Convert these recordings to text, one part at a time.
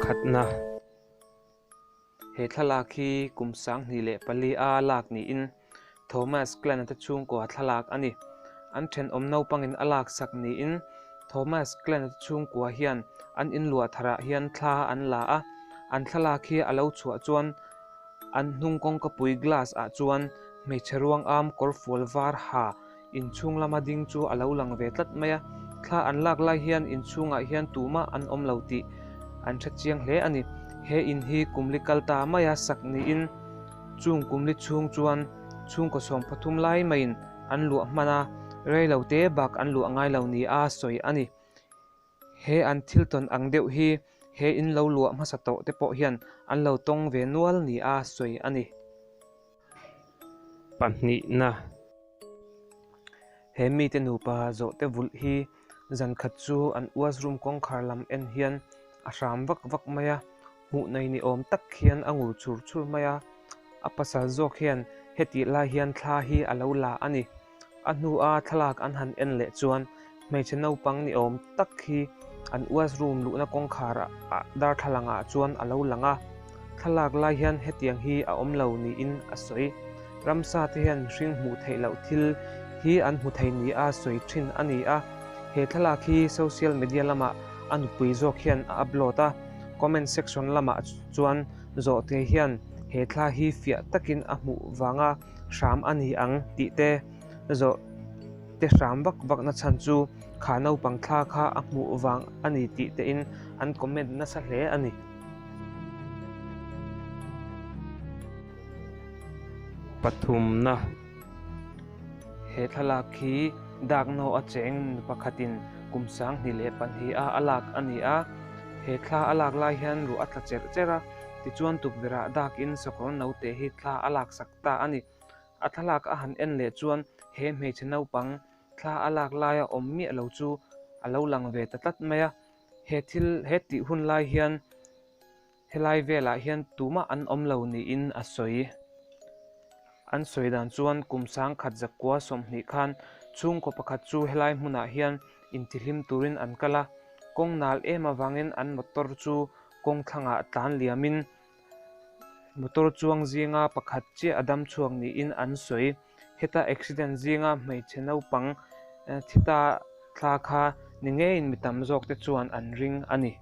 Pakhatna, He thlalak hi kum 2004 a lak niin Thomas Clan-a te chhungkua thlalak a ni. An thenawm naupangin a laksak niin Thomas Clan-a te chhungkua hian an inluah tharah hian thla an la a, an thlalak hi a lo chhuah chuan an hnung kawngkapui glass ah chuan hmeichhe ruang am kawrfual var ha Inchhung lama ding chu a lo lang ve tlat mai a, thla an lak lai hian inchhungah hian tumah an awm lo tih an hre chiang hle a ni. He in hi kumli kal ta maia sak niin chung kumli chhung chuan chhungkaw 13 lai maiin an luah hman a, rei lo te bak an luah ngai lo nia sawi a ni. He an thil tawn ang deuh hi he in lo luah hmasa tawh te pawh hian an lo tawng ve nual nia sawi a ni. Pahnihna. He mite nupa zawhte vulh hi zan khat chu an washroom kawngkhar lam en hian a hram vak vak mai a, hmuh nei ni awm tak hian a ngur chur chur mai a. A pasal zawk hian hetih lai hian thla hi a lo la a ni. A hnua thlalak an han en leh chuan hmeichhe naupang ni awm tak hi an washroom luhna kawngkhar ah darthlalang ah chuan a lo lang a, thlalak lai hian hetiang hi a awm lo niin a sawi. Ramsa te hian mihring hmuh theih loh thil hi an hmu thei nia sawi thin a ni a, he thlalak hi social media lamah a nupui zawk hian a upload a, comment section lamah chuan zawhte hian he thla hi fiah takin a hmuh vanga hram a ni ang tih te zawh te hram vak vak na chhan chu kha naupang thla kha a hmuh vang a ni tih te in an comment nasa hle a ni. Pathumna, He thlalak khi Dakno a cheng nu pakhatin kum 2002 a a lak a ni a, he thla a lak lai hian ruah a tla cherh cherh a, tichuan tukverhah dakin sakawr naute hi thla a laksak ta a ni. A thlalak a han en leh chuan he hmeichhe naupang thla a lak laia awm miah lo chu a lo lang ve ta tlat mai a. He thil he tih hun lai hian helai velah hian tumah an awm lo niin a sawi. An sawi dan chuan kum 1920 khan chhungkaw pakhat chu helai hmunah hian intihlim turin an kal a, kawng nal em avangin an motor chu kawng thlangah tlan liamin Motor chuang zinga pakhat chiah a dam chhuak niin an sawi. Heta accident zinga hmeichhe naupang thi ta thla kha ni ngeiin mi tam zawk te chuan an ring a ni.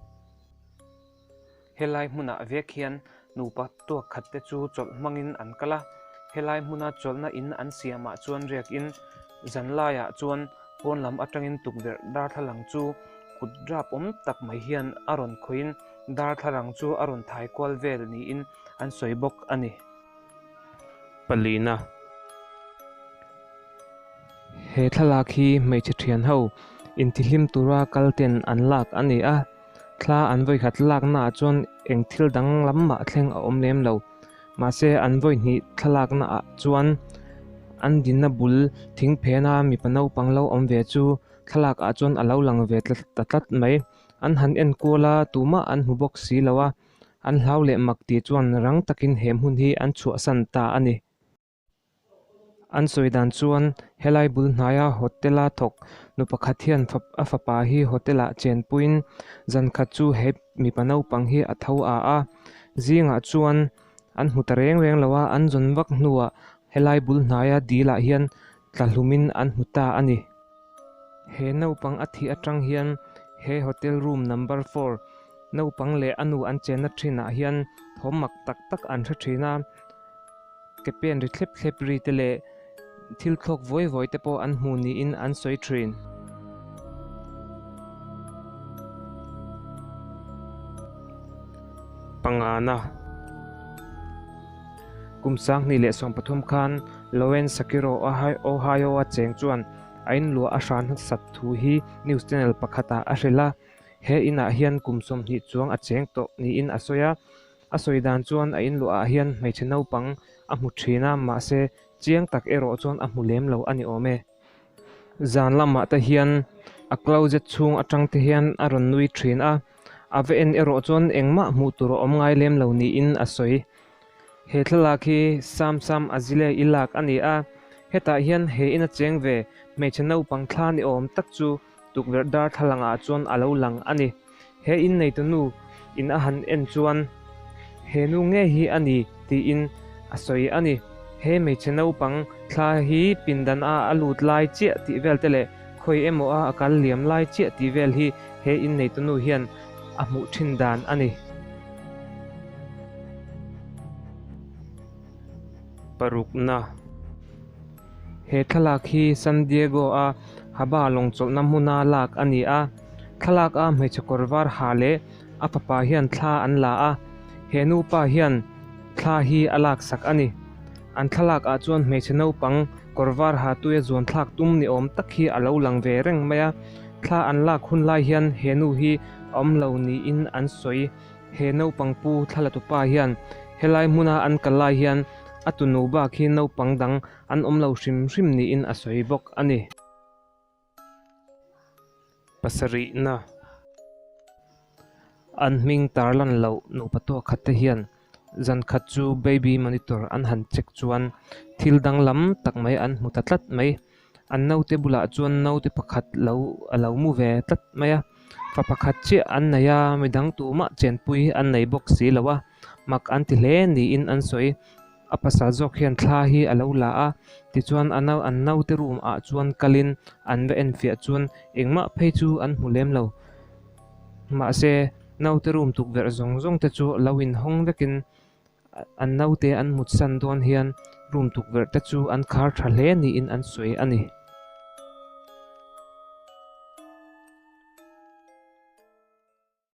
Helai hmunah vek hian nupa tuak khat te chu chawlh hmangin an kal a, helai hmuna chawlhna in an siamah chuan riakin zan laiah chuan pawn lam atangin tukverh darthlalang chu kut rap awm tak mai hian a rawn khawihin Darthlalang chu a rawn thai kual vel niin an sawi bawk a ni. Palina. He thlalak hi hmeichhe thian ho intihlim tura kal ten an lak a ni a, thla an vawikhat laknaah chuan eng thil dang lam mah thleng a awm lem lo. Mahse an vawihnih thlalaknaah chuan an dinna bul thing phena mipa naupang lo awm ve chu thlalakah chuan a lo lang ve ta tlat mai. An han en kual a, tumah an hmu bawk si lo a, an hlau leh mak tih chuan rang takin he hmun hi an chhuahsan ta a ni. An sawi dan chuan helai bul hnaia hotel-a thawk nu pakhat hian a fapa hi hotel-ah chenpuiin zan khat chu he mipa naupang hi a tho a a, zingah chuan an hmu ta reng reng lo a, an zawn vak hnuah helai bul hnaia dil-ah hian tla hlumin an hmu ta a ni. He naupang a thih atang hian he hotel room number four naupang leh a nu an chenna thinah hian thawm mak tak tak an hre thin a, ke pen ri thlep thlep ri te leh thil thlawk vawi vawi te pawh an hmu niin an sawi thin. Pangana. Kum 2013 khan Lowen Shakiro Ohio-a cheng chuan a inluah a hran hmasat thu hi news channel pakhatah a hrilh a, he inah hian kum 20 chuang a cheng tawh niin a sawi a. A sawi dan chuan a inluahah hian hmeichhe naupang a hmu thin a, mahse chiang tak erawh chuan a hmu lem lo a ni awm e. Zan lamah te hian a closet chhung atang te hian a rawn nui thin a, a va en erawh chuan engmah hmuh tur a awm ngai lem lo niin a sawi. He thlalak hi Sam Sam Azile i lak a ni a, hetah hian he ina cheng ve hmeichhe naupang thla ni awm tak chu tukverh darthlalang ah chuan a lo lang a ni. He inneitu nu in a han en chuan he nu ngei hi a ni tiin a sawi a ni. He hmeichhe naupang thla hi pindan a a lut lai chiah tih vel te leh khawi emaw a a kal liam lai chiah tih vel hi he inneitunu hian a hmuh thin dan a ni. Parukna. He thlalak hi San Diego a Haba lawngchawlhna hmuna lak a ni a. Thlalak a hmeichhe kawr var ha leh a fapa hian thla an la a, he nupa hian thla hi a laksak a ni. An thlalak ah chuan hmeichhe naupang kawr var ha tuia zuan thlak tum ni awm tak hi a lo lang ve reng mai a. Thla an lak hun lai hian he nu hi a awm lo niin an sawi. He naupang pu thlalatupa hian helai hmuna an kal lai hian a tunu bak hi naupang dang an awm lo hrim hrim niin a sawi bawk a ni. Pasarihna An hming tarlan loh nupa tuah khat te hian zan khat chu baby monitor an han check chuan thil danglam tak mai an hmu ta tlat mai. An naute bulah chuan naute pakhat lo a lo mu ve tlat mai a, fa pakhat chiah an nei a, midang tumah chenpui an nei bawk si lo a, mak an ti hle niin an sawi. A pasal zawk hian thla hi a lo la a, tichuan a nau an naute room ah chuan kalin an va enfiah chuan engmah phei chu an hmu lem lo. Mahse, naute room tukverh zawng zawng te chu lo inhawng vekin an naute an mutsan dawn hian room tukverh te chu an khar tha hle niin an sawi a ni.